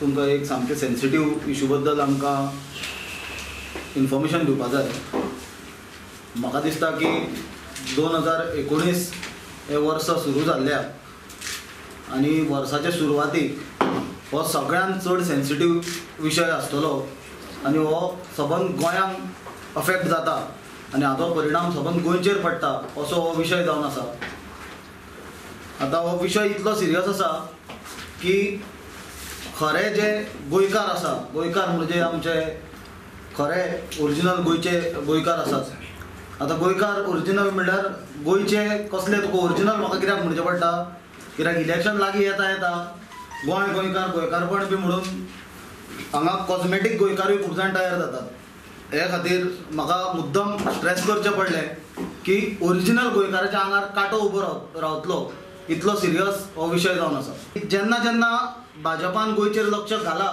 तुमकां एक सामकें सेन्सिटीव इशू बद्दल आमकां इन्फॉर्मेशन दिवपा जाय. म्हाका दिसता की 2019 हें वर्स सुरू जाल्ल्या आनी वर्साचे सुरवातीक हो सगळ्यांत चड सेन्सिटीव विशय आसतलो आनी हो सबंद गोंयांक अफेक्ट जाता आनी हाचो परिणाम सबंद गोंयचेर पडटा असो हो विशय जावन आसा. आतां हो विशय इतलो सिरियस आसा की खरे जे गोंयकार आसा, गोंयकार म्हणजे आमचे खरे ओरिजिनल गोंयचे गोंयकार आसात. आतां गोंयकार ओरिजिनल म्हणल्यार गोंयचे कसले तुका ओरिजिनल म्हाका कित्याक म्हणचें पडटा, कित्याक इलेक्शन लागीं येता येता गोंय गोंयकार गोंयकारपण बी म्हणून हांगा कॉस्मेटीक गोंयकारूय खूब जाण तयार जातात. हे खातीर म्हाका मुद्दम स्ट्रेस करचें पडलें की ओरिजिनल गोंयकाराच्या आंगार कांटो उबो रावतलो इतलो सिरियस हो विशय जावन आसा. जेन्ना जेन्ना भाजपान गोंयचेर लक्ष घाला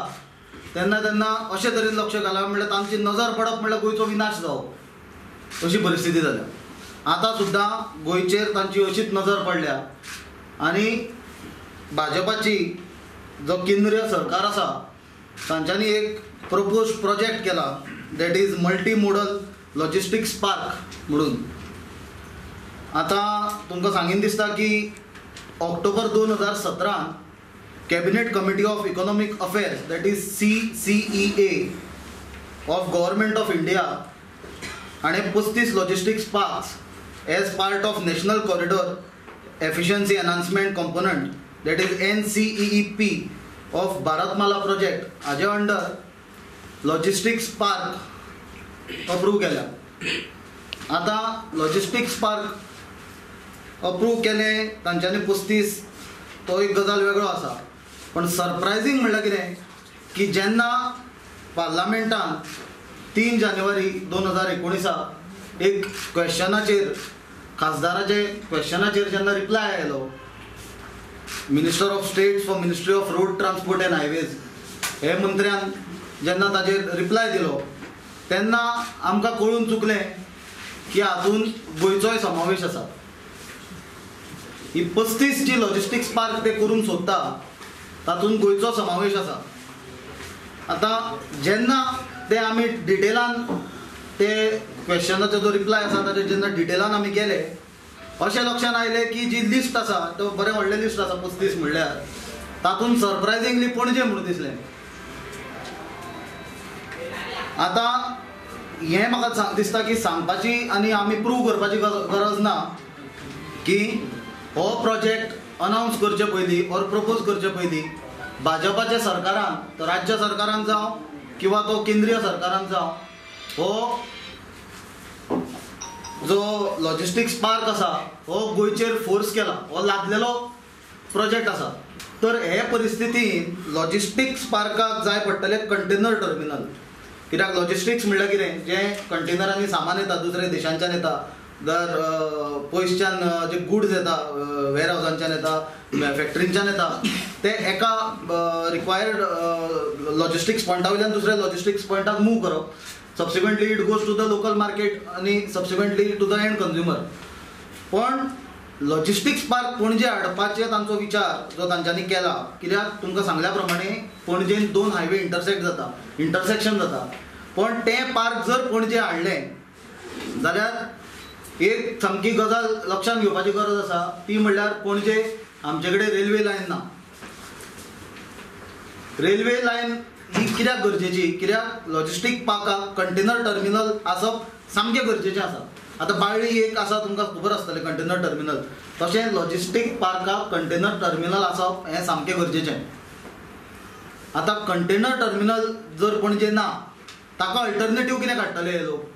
तेन्ना तेन्ना अशे तरेन लक्ष घाला म्हणल्यार तांची नजर पडप म्हणल्यार गोंयचो विनाश जावप अशी परिस्थिती जाल्या. आतां सुद्दां गोंयचेर तांची अशीच नजर पडल्या आनी भाजपाची जो केंद्रीय सरकार आसा तांच्यांनी एक प्रपोज प्रोजेक्ट केला, that is multi modal logistics park म्हणून. आतां तुमकां सांगीन दिसता की October 2017 cabinet committee of economic affairs, that is CCEA of government of India हाणें 35 logistics parks as part of national corridor efficiency enhancement component, that is NCEEP of Bharatmala project हाजे under logistics park approve केल्या. आतां logistics park approve केलें तांच्यांनी 35, तो एक गजाल वेगळो आसा. पण सरप्रायझींग म्हणल्यार कितें की जेन्ना पार्लामेंटान 3 जानेवारी 2019 एक क्वेश्चनाचेर, खासदाराचे क्वेश्चनाचेर जेन्ना रिप्लाय आयलो, minister of state for ministry of road transport and highways हे मंत्र्यान जेन्ना ताजेर रिप्लाय दिलो तेन्ना आमकां कळून चुकलें की हातूंत गोंयचोय समावेश आसा. ही 35 जी लॉजिस्टिक्स पार्क ते करूंक सोदता तातूंत गोंयचो समावेश आसा. आतां जेन्ना ते आमी डिटेलान ते क्वेश्चनाचो जो रिप्लाय आसा ताजेर जेन्ना डिटेलान आमी गेले अशें लक्षांत आयलें की जी लिस्ट आसा तो बरें व्हडलें लिस्ट आसा 35 म्हणल्यार तातूंत सरप्रायझिंगली पणजे म्हणून दिसलें. आतां हें म्हाका दिसता की सांगपाची आनी आमी प्रूव करपाची गरज ना की हो प्रोजेक्ट अनावन्स करचे पयलीं ऑर प्रपोज करचे पयलीं भाजपाच्या सरकारान, तो राज्य सरकारान जावं किंवा तो केंद्रीय सरकारान जावं, हो जो लॉजिस्टिक्स पार्क आसा हो गोंयचेर फोर्स केला, हो लादलेलो प्रोजेक्ट आसा. तर हे परिस्थितीन लॉजिस्टिक्स पार्काक जाय पडटलें कंटेनर टर्मिनल. कित्याक लॉजिस्टिक्स म्हणल्यार कितें, जें कंटेनरांनी सामान येता दुसऱ्या देशांच्यान येता, जर पयसच्यान जे गुड्स येता वेर हावजांच्यान येता, फॅक्टरींच्यान येता, ते एका रिक्वायर्ड लॉजिस्टिक्स पॉयंटा वयल्यान दुसऱ्या लॉजिस्टिक्स पॉयंटाक मूव करप. Subsequently it goes to the local market आनी subsequently to the end consumer. पण लॉजिस्टिक्स पार्क पणजे हाडपाचे तांचो विचार जो तांच्यांनी केला, कित्याक तुमकां सांगल्या प्रमाणे पणजेन 2 हायवे इंटरसेक्ट जाता, इंटरसेक्शन जाता. पण तें पार्क जर पणजे हाडलें जाल्यार एक सामकी गजाल लक्षांत घेवपाची गरज आसा, ती म्हणल्यार पणजे आमचे कडेन रेल्वे लायन ना. रेल्वे लायन ही कित्याक गरजेची, कित्याक लॉजिस्टीक पार्काक कंटेनर टर्मिनल आसप सामकें गरजेचें आसा. आतां बाळ्ळी एक आसा तुमकां खबर आसतलें कंटेनर टर्मिनल, तशें लॉजिस्टीक पार्काक कंटेनर टर्मिनल आसप हें सामकें गरजेचें. आतां कंटेनर टर्मिनल जर पणजे ना ताका अल्टरनेटीव कितें काडटले हे लोक?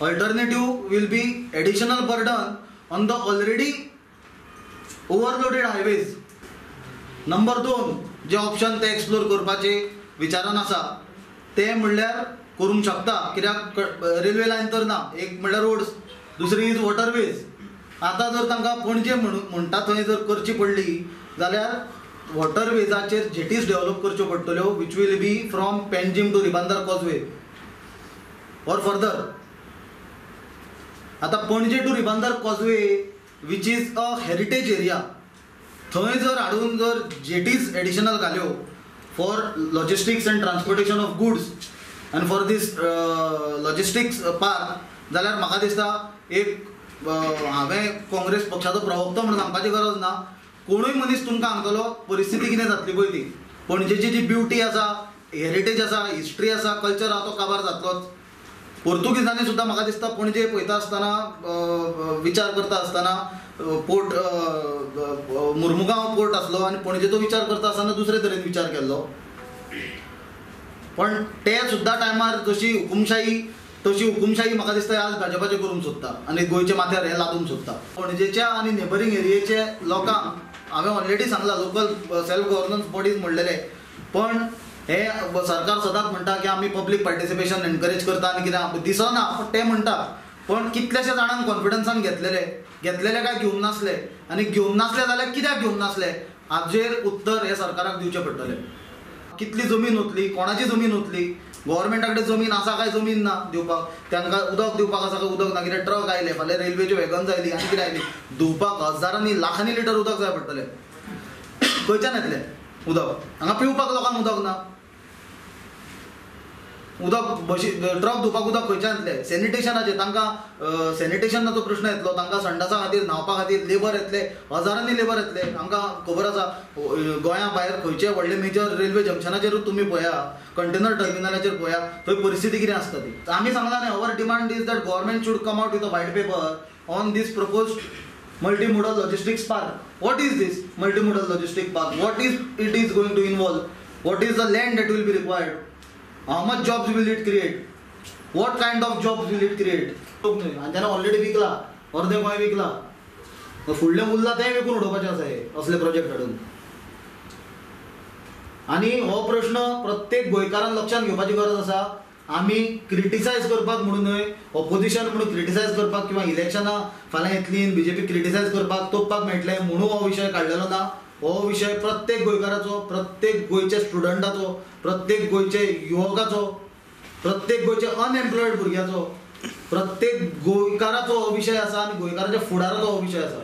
Alternative will be additional burden on the already overloaded highways. Number 2 J option ते एक्सप्लोर करपाचे विचारान आसा ते म्हणल्यार करूंक शकता, कित्याक रेल्वे लायन तर ना, एक म्हणल्यार रोड्स, दुसरी is waterways. आतां जर तांकां पणजे म्हणटा थंय जर करची पडली जाल्यार वॉटरवेजाचेर जेटीज डेव्हलप करच्यो पडटल्यो, which will be from Panjim to Ribandar causeway or further. आतां Panaji to Ribandar causeway which is a heritage area, थंय जर हाडून जर जेटीज additional घाल्यो for logistics and transportation of goods and for this logistics park जाल्यार म्हाका दिसता एक हांवें काँग्रेस पक्षाचो प्रवक्तो म्हणून सांगपाची गरज ना, कोणूय मनीस तुमकां सांगतलो परिस्थिती कितें जातली पळय ती. पणजेची जी ब्युटी आसा, हेरिटेज आसा, हिस्ट्री आसा, कल्चर आसा, तो काबार जातलोच. पोर्तुगीजांनी सुद्दां म्हाका दिसता पणजे पळयता आसतना, विचार करता आसतना पोर्ट मुर्मुगांव पोर्ट आसलो आनी पणजेचो विचार करता आसतना दुसरे तरेन विचार केल्लो. पण ते सुद्दां टायमार जशी हुकुमशाही तशी हुकुमशाही म्हाका दिसता आज भाजपाचे करूंक सोदता आनी गोंयच्या माथ्यार हें लादूंक सोदता. पणजेच्या आनी नेबरींग एरियेचे लोकांक हांवें ऑलरेडी सांगलां लोकल सेल्फ गव्हर्नन्स बॉडीज म्हणलेले, पण हे सरकार सदांच म्हणटा की आमी पब्लीक पार्टिसिपेशन एनकरेज करता आनी कितें दिसना, पण ते म्हणटा. पण कितल्याशा जाणांक कॉन्फिडन्सान घेतलेले घेतलेले काय घेवंक नासले, आनी घेवंक नासले जाल्यार कित्याक घेवंक नासले हाजेर उत्तर हे सरकाराक दिवचें पडटलें. कितली जमीन वतली, कोणाची जमीन वतली, गव्हर्मेंटा कडेन जमीन आसा काय जमीन ना दिवपाक, तांकां उदक दिवपाक आसा काय उदक ना, कितें ट्रक आयले फाल्यां रेल्वेच्यो वेगन्स आयली आनी कितें आयली, धुवपाक हजारांनी लाखांनी लिटर उदक जाय पडटलें. खंयच्यान येतलें उदक? हांगा पिवपाक लोकांक उदक ना, उदक बशी ट्रक धुवपाक उदक खंयच्यान येतलें? सॅनिटेशनाचेर तांकां सॅनिटेशनाचो प्रश्न येतलो, तांकां संडासा खातीर न्हांवपा खातीर लेबर येतले, हजारांनी लेबर येतले. आमकां खबर आसा गोंया भायर खंयचे व्हडले मेजर रेल्वे जंक्शनाचेरूच तुमी पळया, कंटेनर टर्मिनलाचेर पळया, थंय परिस्थिती कितें आसता ती. आमी सांगला न्ही, our demand is that government should come out with a white paper on this proposed multimodal logistics park. What is this multimodal logistic park? What is it is going to involve? What is the land that will be required? How much jobs will it create? What kind of jobs will it create? आनी तेणें already विकला, अर्दें गोंय विकला, फुडलें उरलां तें विकून उडोवपाचें आसा हे असले प्रोजेक्ट हाडून. आनी हो प्रश्न प्रत्येक गोंयकारान लक्षांत घेवपाची गरज आसा. आमी क्रिटिसायज करपाक म्हणून न्हय, ऑपोजिशन म्हणून क्रिटिसायज करपाक किंवा इलेक्शनां फाल्यां येतली बीजेपी क्रिटिसायज करपाक तोपपाक मेळटलें म्हणून हो विशय काडलेलो ना. हो विशय प्रत्येक गोंयकाराचो, प्रत्येक गोंयच्या स्टुडंटाचो, प्रत्येक गोंयचे युवकाचो, प्रत्येक गोंयच्या अनएम्प्लॉयड भुरग्याचो, प्रत्येक गोंयकाराचो हो विशय आसा आनी गोंयकाराच्या फुडाराचो हो विशय आसा.